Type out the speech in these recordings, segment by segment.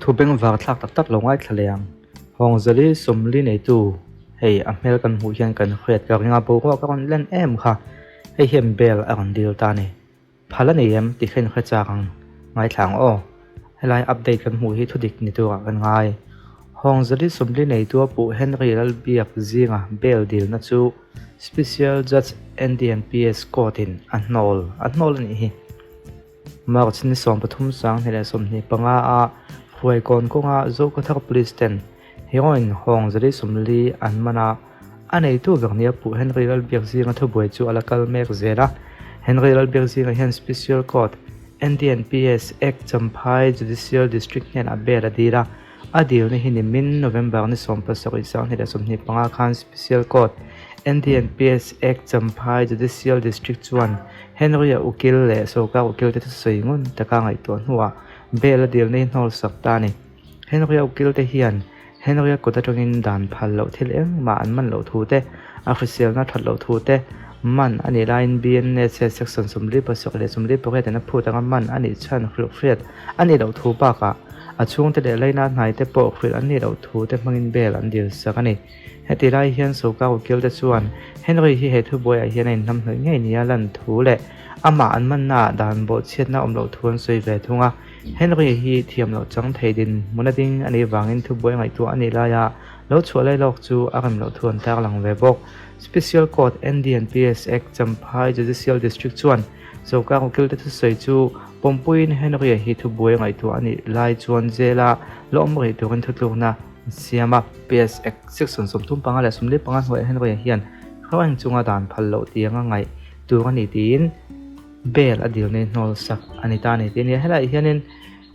Thu bengvar thlak tak tak lo ngaithla leh ang. Hawngzali sawmli neitu hei a hmel kan hmuh hian kan hriat ka ring a, boruak a rawn len em kha. Hei hian bel a rawn dil ta a ni. Phal a nei em tih kha inhre chak ang. Ngaithla ang aw. Helai update kan hmuh hi thudik ni turah kan ngai. Hawngzali sawmli neitu a puh Henry Lalbiak zinga bail dilna chu Special Judge NDNPS Court in a hnawl a hnawl a nih hi. March ni 13 2025 a Hruaikawn kawnga Zokhawthar Police ten heroin hawng 140 an man a, a neitu ber nia puh Henry Lalbiakzinga thubuai chu a la kal mek zel a. Henry Lalbiakzinga hian Special Court, NDNPS Act Champhai Judicial District hnenah bail a dil a, A dilna hi nimin November ni 17 2025 khan Special Court, NDNPS Act Champhai Judicial District chuan Henry-a ukil leh sorkar ukilte thusawi ngun taka ngaihtuah hnuah bail a dilna hi hnawlsak ta a ni. Henry-a ukilte hian Henry-a kut atangin dan phal loh thil engmah an man loh thu te, a hriselna that loh thu te, man a nih laiin BNSS Section 47 leh 48 in a phut anga man a nih chhan hrilhhriat a nih loh thu bakah A chhungte leh laina hnaite pawh hrilh an nih loh thu te hmangin bail an dil sak a ni. Heti lai hian Sawrkar ukilte chuan Henry hi he thubuaiah hian a inhnamhnawih ngei nia lan thu leh amah an mannaah dan bawhchhiatna awm loh thu an sawi ve thung a. Henry hi thiam loh chang thei dinhmun a ding a nih vangin thubuai ngaihtuah a nih laia lo chhuah lai lawk chu a rem loh thu an tarlang ve bawk. Special Court NDNPS Act Champhai Judicial District chuan Sawrkar ukilte thusawi chu Pawmpuiin Henry-a hi thubuai ngaihtuah a nih lai chuan jail-a la awm rih turin thutlukna an siam a. PS Act section 35 leh 45 hnuaiah Henry-a hian hruaiin chunga dan phal loh tianga ngaih tur a ni tiin bail a dilna hi hnawl sak a ni ta a ni tih a ni a. Helaiah hianin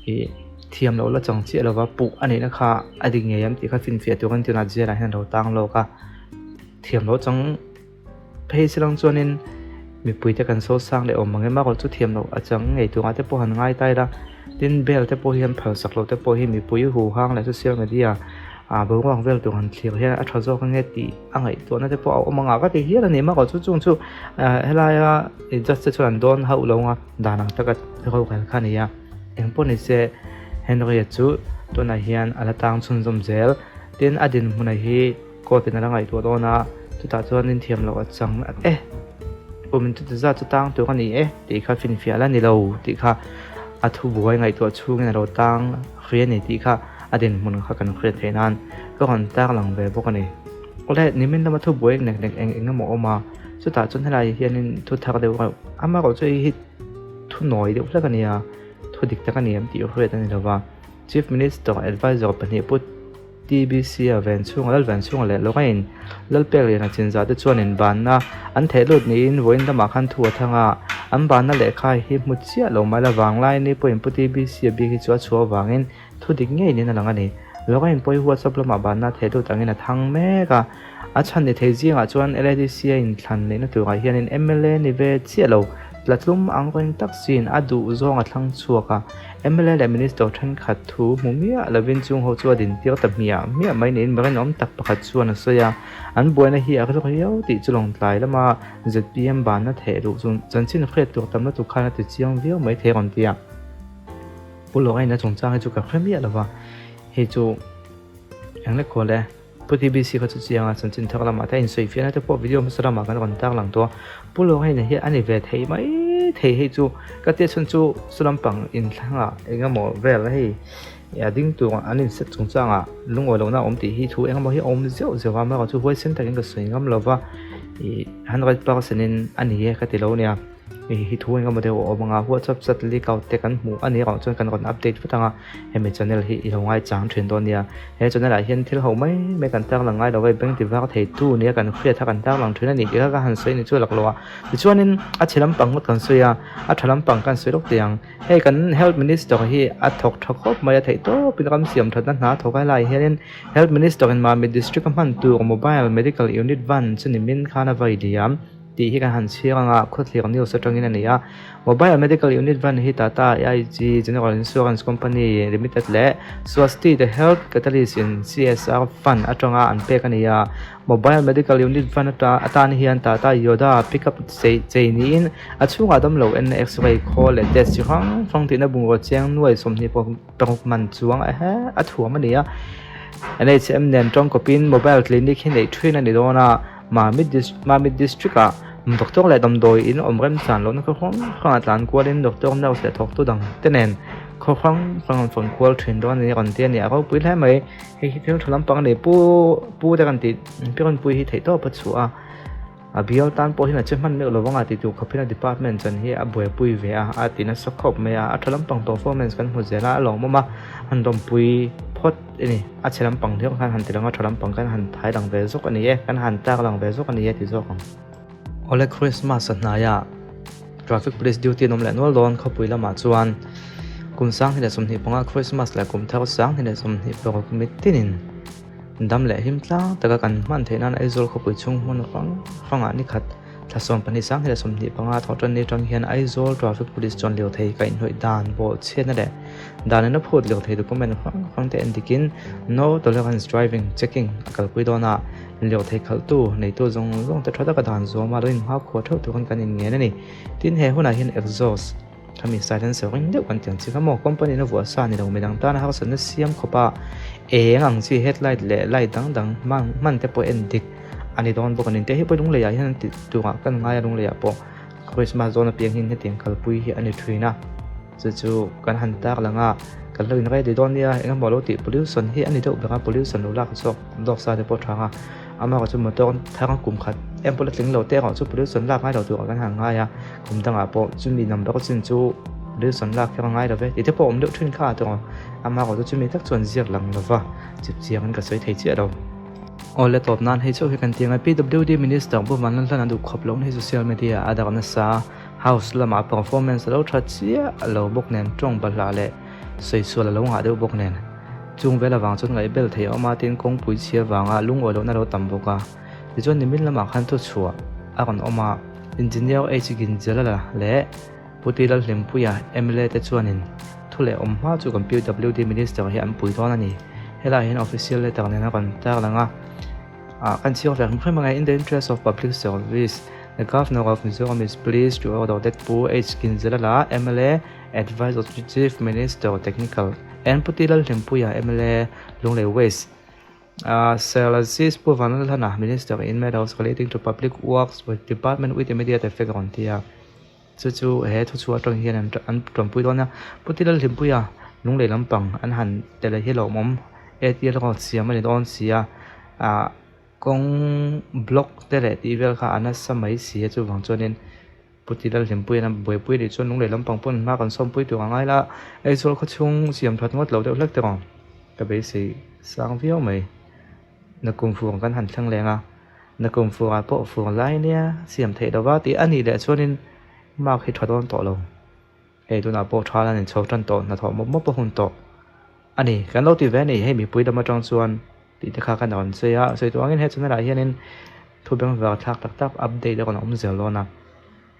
ih thiam loh la chang chiah lova puh a nihna kha a dik ngei em tih kha finfiah turin tunah jail-ah hian a lo tang lawk a, thiam loh chang. Phei silang chuanin mipuite kan so sang leh awm ang em a, chu thiam loh a chang ngei turah te pawh han ngai ta ila, tin bel te pawh hi an phal sak loh te pawh hi mipui huhang leh social media ah boruak vel tur han thlir hian a tha zawk ange tih a ngaihtuahna te pawh a awm ang a ka ti hial a ni mak chu chung chu helaia judge te chuan an dawn hauh lo ang a dan ang taka rorel kha a ni a, engpawh ni se Henry-a chu tunah hian a la tang chhunzawm zel, tin a dinhmunah hi. Court in a la ngaihtuah dawn a, chutah chuan in thiam loh a chang e, kum in chuti zat chu tang tur a ni e tih kha finfiah la ni lo tih kha a thubuai ngaihtuah chhungin a lo tang hri a ni tih kha a dinhmun kha kan hriat theih nan ka rawn tarlang ve bawk a ni. Awle, nimin lama thubuai nek nek eng eng emaw awm a, chutah chuan helai hianin thu thar deuh reuh, amaherawhchu hei hi thu nawi deuh hlek a nia, thu dik tak a ni em tih hriat a ni lova, Chief Minister Advisor pahnih Pu. TBC a ven chhunga lal ven chhunga leh lawngaiin Lalpek lian a chinzah te chuan in banna an theh lut niin vawiin lamah khan thu a thang a, an banna lehkha hi hmu chiah lo mai la vanglai ni pawhin Pu TBC a bik hi chu a chhuah avangin thu dik ngei niin a lang a ni. Lawngaiin pawh hi WhatsApp lamah banna a theh lut angin a thang mek a, a chhan ni thei zingah chuan LADC a inthlan neihna turah hianin mla ni ve chiah lo tlatlum ang reng tak siin a duh zawng a thlang chhuak a. Mla leh Minister thenkhat thu hmu miah lovin chung ho chu a din tir ta hmiah hmiah mai niin mi rinawm tak pakhat chuan a sawi a, an buaina hi a rilru riau tih chu Lawngtlai lama zpm banna theh luh chu chanchin hriat tur tam lutuk khan a ti chiang viau mai thei rawn ti a. Pu Lorraine-a chungchang hi chu ka hre miah lova, hei chu eng lek kual e. Pu TBC kha chu chiang a, chanchin thar lamah te a insawi fiahna te pawh video hmasa lamah kan rawn tarlang tawh a, Pu Lorraine hi a ni ve thei mai thei hei chu ka tia chhun chu chu lampang inthlangah eng emaw vel hei a ding tur an inset chungchangah lungawi lohna a awm tih hi thu eng emaw hi a awm zeuh zeuh a, amaherawhchu huaisen takin ka sawi ngam lova ih 100% in a ni e ka ti lo nia. Hei hi thu engemaw deuh a awm ang a, WhatsApp chat leak out te kan hmuh a ni erawh chuan kan rawn update vat ang a, hemi channel hi i lo ngaichang thin dawn nia. He channel ah hian thil ho mai mai kan tarlang ngai lo a, bank ti var thei tu nia kan hriat kha kan tarlang thin a ni tih kha ka han sawi ni chu lak lo a. Tichuanin a chhe lampang ngawt kan sawi a, a tha lampang kan sawi lawk teh ang. Hei kan Health Minister hi a thawk tha khawp mai a, theihtawpin ram siam thatna hna a thawk a, helaiah hianin Health Minister in Mamit District a hman tur Mobile Medical Unit van chu nimin khan a vai liam. Tih hi kan han chhiar ang a, Khawthlir News atangin a ni a. Mobile Medical Unit van hi Tata AIG General Insurance Company Limited leh Swasti The Health Catalyst in CSR Fund atanga an pek a ni a. Mobile Medical Unit van atan hian Tata Yoda Pickup chei niin a chhungah damlo enna X-ray khawl leh test chi hrang hrang tihna bungraw chiang nuai 26 man chuang a thuam a ni a. NHM nen tawngkawpin Mobile Clinic hi neih thin a ni dawn a. Mamit District-ah doctor leh damdawi in awm remchan lohna khaw hrang hrangah tlan kualin doctor, nurse leh thawktu dang te nen khaw hrang hrang an fawn kual thin dawn a ni a rawn ti a ni. A ropui hle mai. Hei hi thil tha lampang a ni. Pu Pu te kan tih Piranpui hi theihtawp a chhuah a, a bial tan pawh hian a che hman meuh lo vang a ti tur khawp hian a department chan hi a buaipui ve a, a ti nasa khawp mai a. A tha lampang performance kan hmu zel a, a lawmawm a, an lawmpui phawt. I ni, a chhe lampang hleuh khan han ti lang a, tha lampang khan han thai lang ve zawk a ni e, kan han tlak lang ve zawk a ni e ti zawk ang. Awle Christmas a hnaia Traffic Police duty an awm leh nual dawn khawpui lamah chuan kum 2025 Christmas leh kum thar 2026 mitinin dam leh hlim tlang taka kan hman theih nan Aizawl khawpui chhung hmun hrang hrangah ni khat Thla 12 2025 thawh tan ni atang hian Aizawl Traffic Police chuan lirthei kaihhnawih dan bawh chhiatna leh dan in a phut lirthei document hrang hrang te en dikin No Tolerance Driving Checking a kalpui dawn a, lirthei khalhtu neitu zawng zawng te tha taka dan zawm a lo inhmakhua theuh turin kan inngen a ni. Tin, he hunah hian exhaust khami silencer ring deuh kan ti ang chi kha maw company in a vuah sa ni lo midang tana harsatna siam khawp a eng ang chi headlight leh light dang dang hman te pawh en dik a ni dawn bawk a ni tih hi pawh lungleiah hian an tih turah kan ngai a lungleiah pawh Christmas dawn apiang hian hetiang kalpui hi a ni thin a chu chu kan han tar lang a kan lo in ready dawn nia engemaw lo tih pollution hi a ni deuh ber a pollution lo lak zawk dawk sa te pawh a tha ang a amaherawh chu motor thar kum khat em pawh la tling lo te erawh chu pollution lak ngai lo turah kan han ngai a kum dangah pawh chumi number chin chu pollution lak kher a ngai lo ve tih te pawh a awm deuh thin kha a tawng a amaherawh chu chumi tak chuan ziak lang lova chipchiang in ka sawi thei chiah lo. Aw le tawp nan hei chauh hi kan ti ang e. PWD Minister Pu Vanlalhlana duh khawp lohna hi social media ah a darh nasa a, House lamah performance a lo tha chiah lo bawk nen tawng balhlah leh sawi sual a lo ngah deuh bawk nen. Chung vel avang chuan ngaihbel thei a awm a tin kawngpui chhia vanga lungawi lohna a lo tam bawk a. Tichuan nimin lamah khan thuchhuah a rawn awm a, Engineer H Ginjalala leh Pu Ti Lalhlimpuia mla te chuanin thu leh awm hma chu kan PWD Minister hi an pui dawn a ni. Helaiah hian official letter nen a rawn tar lang a, ah kan chhiar ve hrim hrim ang e, In the interest of public service, the Governor of Mizoram is pleased to order that Pu H Ginjalala mla Advisor to Chief Minister Technical and Pu Ti Lalhlimpuia mla Lunglei West Sir Aziz Pu Vanlalhlana Minister in matters relating to Public Works with Department with immediate effect a rawn ti a. Chu chu he thuchhuah atang hian an an tanpui dawn a, Pu Ti Lalhlimpuia lunglei lampang an han tel hi lawmawm ATL erawh siam a ni dawn si a, ah kawng block te leh tih vel kha a nasa mai si a chuvang chuanin Pu Ti Lalhlimpuia an buaipui anih chuan lunglei lampang pawn hma kan sawmpui tur a ngai la, Aizawl khawchhung siam that ngawt lo deuh hlek te rawh ka beisei sang viau mai. Nakum fur kan han thleng leng a, nakum furah pawh fur lai nia siam theih lova tih a nih leh chuanin mark hi tha dawn tawh lo. Hei tunah pawh tha lan inchho tan tawh hnathawh mawp mawp a hun tawh a ni. Kan lo ti ve a ni hei mipui lam atang chuan tih te kha kan rawn sawi a, sawi tawh angin he channel ah hianin thu bengvar thlak tak tak update a rawn awm zel dawn a.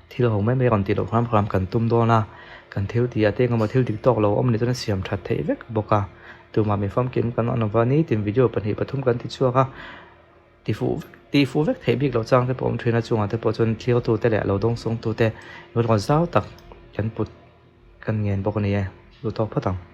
Thil ho mai mai rawn tih loh hram hram kan tum dawn a, kan thil tih ah te engemaw thil dik tawk lo awm ni chuan a siam that theih vek bawk a, tumah mi famkim kan awm lova nitin video pahnih pathum kan ti chhuak a, ti fuh vek ti fuh vek theih bik loh chang te pawh a awm thin a, chungah te pawh chuan thlir tu te leh lo dawngsawng tu te rilru zau tak kan put kan ngen bawk a ni e, duh tawk phawt ang.